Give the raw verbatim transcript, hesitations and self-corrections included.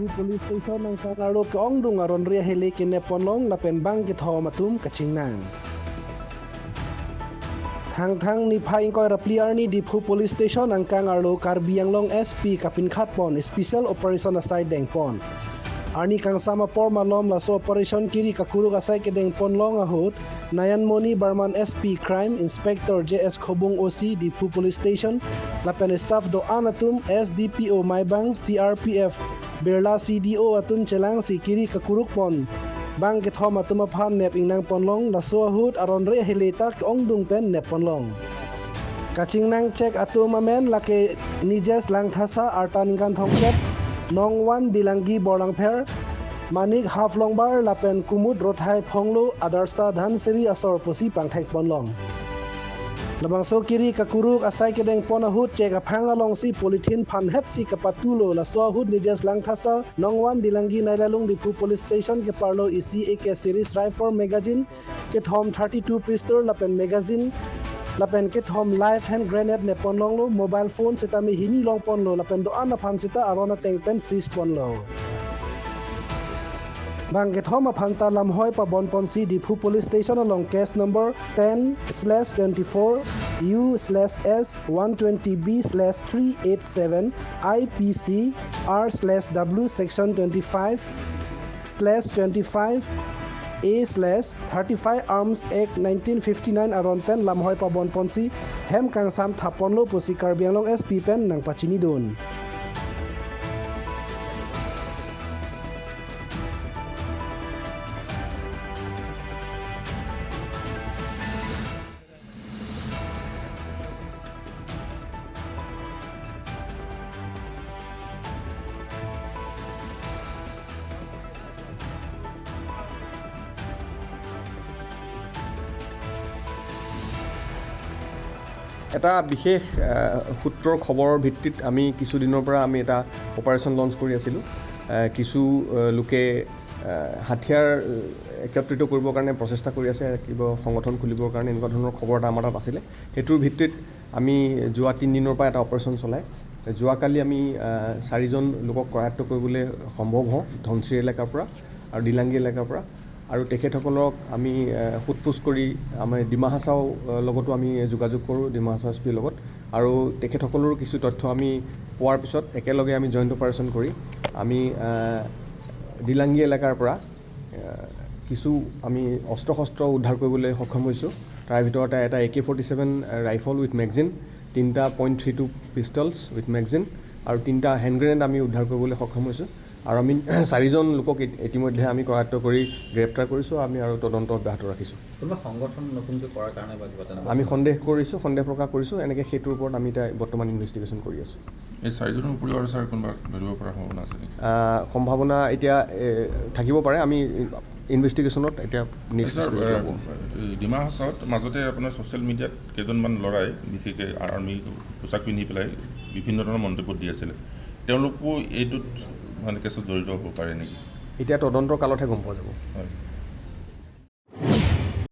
Police Station angkang arlo ke-ongdung aron re ahele kenep ponlong lapen bang kethom atum kachingnang. Thangthang niphai ingkoi ra phli arni Diphu Police Station angkang arlo Karbi Anglong S P kapinkhat pon special operation asai dengpon. Arni kangsam apor malom laso operation kiri kakuruk asai kedengponlong ahut Nayanmoni Barman S P Crime, Inspector J S Khobung O C Diphu Police Station lapen staff do-an atum S D P O Maibang, C R P F, Birla C D O atum chelangsi kiri kakuruk pon bang kethom atum aphan nep ingnang ponlong, laso ahut aron re ahele ta ke-ongdung pen nep ponlong. Kachingnang chek atum amen lake Nijesh Langthasa, arta ningkan thomkep, Nongwan Dilangi Borlangpher, Manik Haflongbar lapen Kumud Rothai Phonglo, Adarsha Dhansiri asor pusi pangthek ponlong. Labangso kiri kakuruk asai kedengpon ahut chek aphang alongsi polythene phanhetsi kapatulo, laso ahut Nijesh Langthasa, Nongwan Dilangi Neilalung Diphu Police Station keparlo isi A K series rifle magazine, kethom thirty-two pistol lapen magazine, lapen kethom live hand grenade nep ponlonglo, mobile phone sitame hini long ponlo, lapen do-an aphan sita aron ateng pen seize ponlo. Bang kethom aphan ta lamhoi pabon ponsi Diphu Police Station along case number ten slash twenty-four U slash S one twenty B slash three eight seven I P C R slash W section twenty-five slash twenty-five A slash thirty-five Arms Act nineteen fifty-nine aron pen lamhoi pabon ponsi hem kangsam thap ponlo pusi Karbi Anglong S P pen nangpachinidun. এটা বিশেষ, আহ, সূত্ৰৰ খবৰৰ ভিত্তিত আমি কিছুদিনৰ পৰা আমি এটা অপাৰেশ্যন লঞ্চ কৰি আছিলোঁ। আহ, কিছু, আহ, লোকে, আহ, হাথিয়াৰ, আহ, একত্ৰিত কৰিবৰ কাৰণে প্ৰচেষ্টা কৰি আছে, কিবা সংগঠন খুলিবৰ কাৰণে, এনেকুৱা ধৰণৰ খবৰ এটা আমাৰ তাত আছিলে। সেইটোৰ ভিত্তিত আমি যোৱা তিনিদিনৰ পৰা এটা অপাৰেশ্যন চলাই, যোৱাকালি আমি, আহ, চাৰিজন লোকক কৰায়ত্ব কৰিবলৈ সম্ভৱ হওঁ, ধনশিৰি এলেকাৰ পৰা আৰু ডিলাংগি এলেকাৰ পৰা। আৰু তেখেতসকলক আমি, আহ, সোধ পোছ কৰি আমি ডিমা হাছাও, আহ, লগতো আমি যোগাযোগ কৰোঁ, ডিমা হাছাও এছ পিৰ লগত। আৰু তেখেতসকলৰো কিছু তথ্য আমি পোৱাৰ পিছত একেলগে আমি জইণ্ট অপাৰেশ্যন কৰি আমি, আহ, ডিলাংগি এলেকাৰ পৰা, আহ, কিছু আমি অস্ত্ৰ শস্ত্ৰ উদ্ধাৰ কৰিবলৈ সক্ষম হৈছোঁ। তাৰ ভিতৰতে এটা A K forty seven rifle with magazine, তিনিটা point three two pistols with magazine আৰু তিনিটা হেণ্ড গ্ৰেনেড আমি উদ্ধাৰ কৰিবলৈ সক্ষম হৈছোঁ। আৰু আমি চাৰিজন লোকক ইত-, ইতিমধ্যে আমি কৰায়ত্ব কৰি গ্ৰেপ্তাৰ কৰিছোঁ। আমি আৰু তদন্ত অব্যাহত ৰাখিছোঁ। কোনোবা সংগঠন নতুনকৈ কৰাৰ কাৰণে বা কিবা তেনেকুৱা? আমি সন্দেহ কৰিছোঁ, সন্দেহ প্ৰকাশ কৰিছোঁ। এনেকৈ সেইটোৰ ওপৰত আমি এতিয়া বৰ্তমান ইনভেষ্টিগেশ্যন কৰি আছোঁ। এই চাৰিজনৰ উপৰিও আৰু ছাৰ কোনোবা ধৰিব পৰা সম্ভাৱনা আছে নেকি? আহ, সম্ভাৱনা এতিয়া, এ, থাকিব পাৰে। আমি ইনভেষ্টিগেশ্যনত এতিয়া নেক্সট ছাৰ, ষ্টেপ এ, ল'ব। এই ডিমা হাছাওত মাজতে আপোনাৰ ছ'চিয়েল মিডিয়াত কেইজনমান ল'ৰাই, বিশেষকৈ আৰ্মি পোছাক পিন্ধি পেলাই বিভিন্ন ধৰণৰ মন্তব্য দি আছিলে। তেওঁলোকো এইটোত মানে কেছত জড়িত হ'ব পাৰে নেকি? এতিয়া তদন্তৰ কালতহে গম পোৱা যাব। হয়।